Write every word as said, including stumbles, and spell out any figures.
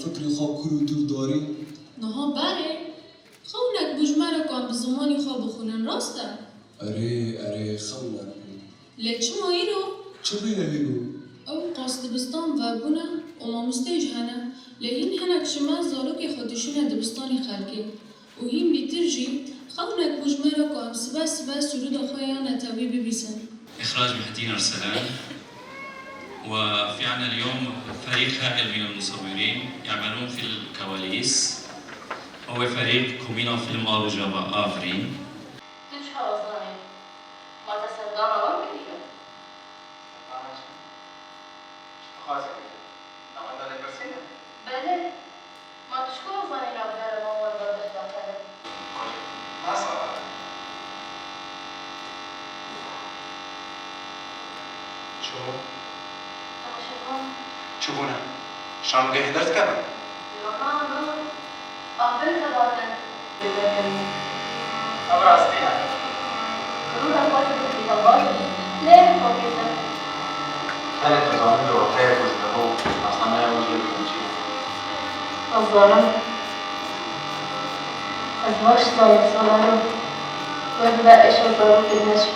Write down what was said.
Fikrê xwe kûr û dûr darî. Niha berê, xewnek bû ji me re ku em bi zimanê xwe bixwînin, rast e? Erê, erê, xewnek bû. Lê çima îro? Çi bûye îro? Ew qas dibistan vebûne û mamosteyê jî hene, lê hîn hinek ji me zarokê xwe dişîne dibistanê xelkê. Û hîn bîtir jî, xewnek bû ji me re ku em sibe sibe sûrûda xwe ya netewî bibîsin. إخراج محي الدين أرسلان. وفي عنا اليوم فريق هائل من المصورين يعملون في الكواليس. هو فريق Komîna Film a Rojava Avrîn. Tu çawa zanî? Ma te serdana wan kirî? Serdana çi? Ji tu xwazî bike. Ewa te lê pirsîne? Belê. Ma tu ji ku zanî navbera wan wan da deh daxilin? Xwe jî nasava. Çi bû? Temaşevan. Çi bûne? Şanogehê derdikevin? Na, na. Aferin xebatin. Ev rastî ye. Rûna xwe dibî xebat, lê xwekêşe. Tenê tu zanî li orteyê ku ji debo nasnameya wî jê bikin çi ye? Ez zanim. Ez baş zanim Solaro. We bibe êşa zarokên me jî.